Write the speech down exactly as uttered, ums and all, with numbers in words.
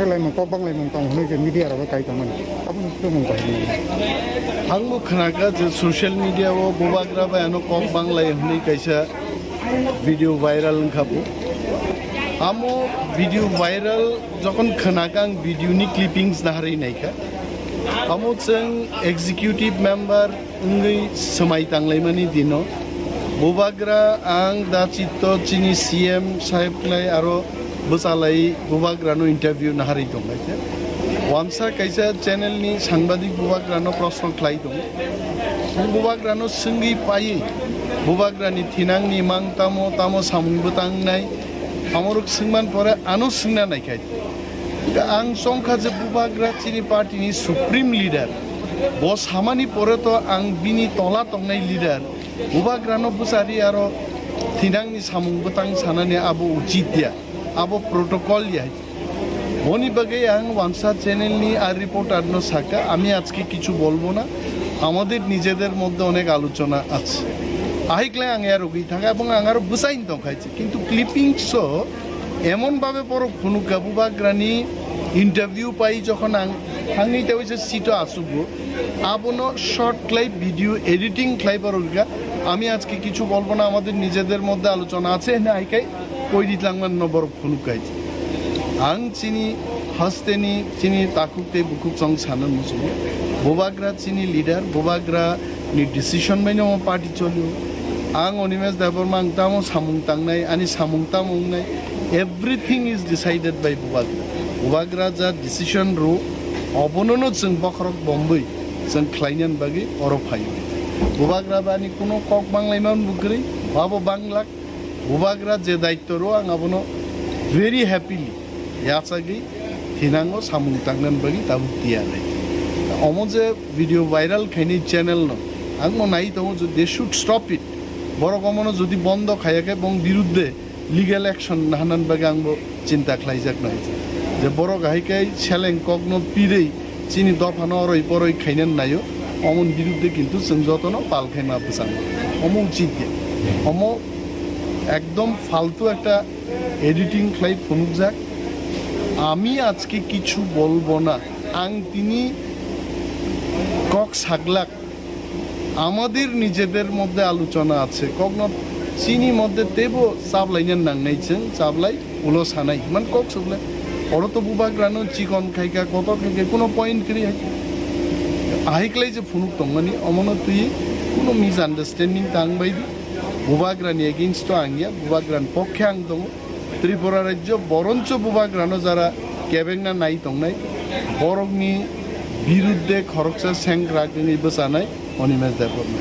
Laimung, kok banglaimung tong hwnwi je media rok kai tongmani. Aboni tongmung kaham. Ang bo khnaka je social media o Bubagra bai ano kok banglai hwnwi kaisa video viral wngkha bo. Amo video viral jokhon khnaka ang video ni clippings naharwi naikha. Amo chwng executive member wngwi swmai tanglaimani dino Bubagra ang da chitto chini C M saheb klai aro bwchalai Bubagrano interview naharwi tonglaikha. Wansa kaisa channel ni sangbadik Bubagrano proshno khlai tongo. Bubagrano swngwi paiwi Bubagrani thinangni mang tamo tamo samung bwtangnai amorok swngman pore ano swngna naikha. Ang chongkha je Bubagra chini party ni supreme leader. Bo samani pore to ang bini tola tongnai leader. Bubagrano bwchari aro thinangni samung bwtang sanani abo uchit ya, abo protocol ya. Boni bagwi ang wansa channel ni ar reporter no saka, "আমি আজকে কিছু বলবো না, আমাদের নিজেদের মধ্যে অনেক আলোচনা আছে।" Ahikle ang ya rugwi thaka ebong ang aro bwsain tongkhai. Kintu clippings o emon babe borok phunukha Bubagrani interview pai jokhon ang thangwi tei waisa seat o achugo, abono short khlai video editing khlai borok rikha, "আমি আজকে কিছু বলবো না, আমাদের নিজেদের মধ্যে আলোচনা আছে" hwnwi haikhai koi di tlangmano borok phunukkhai. Ang chini hasteni chini takhuk tei bukhuk chong sana muchungo. Bubagra chini leader, Bubagra ni decision bai no party cholio. Ang Animesh Debbarma ang tamo samung tangnai, ani samung tamo wngnai, everything is decided by Bubagra. Bubagra ja decision ru, obono no chwng bokhorok bombwi chwng khlainani bagwi oro phaio. Bubagra bani kuno kok banglaima bwkrwi, abo banglak. Bubagra je daitto ro ang abono very happily yachagwi thinango samung tangnani bagwi tabuk tiyar hai. Omo je video viral khainai channel no ang mo nai tongo je they should stop it. Borok omono jodi bondo khaya khe bong birudde legal action nahanani bagwi ang bo chinta khlaijak nai. Je borok hai khe seleng kokno pirwi chini dophano oroi poroi khainani naio, omoni birudde kintu chwng jotono pal khaima bwsang. Omo uchit ya. Omo ekdom faltu ekta editing khlai phunukjak. আমি আজকে কিছু বলবো না, ang tini kok saglak. আমাদের নিজেদের মধ্যে আলোচনা আছে, kokno chini moddhe teibo chaplaina nangnai chwng chaplai ulo sanai man kok saglak. Oro to Bubagrano chikon khaikha, kotor khaikha, kuno point kwrwi hai. Ahiklai je phunuk tongmani, omono twi kuno misunderstanding tang bai di. Bubagrani against to ang ya, Bubagrani pokkhe ang tongo. Tripura rajyo boroncho Bubagrano jara kebengna nai tongnai, borokni birudde khoroksa sengkrak wngwi bwchanai Animesh Debbarma.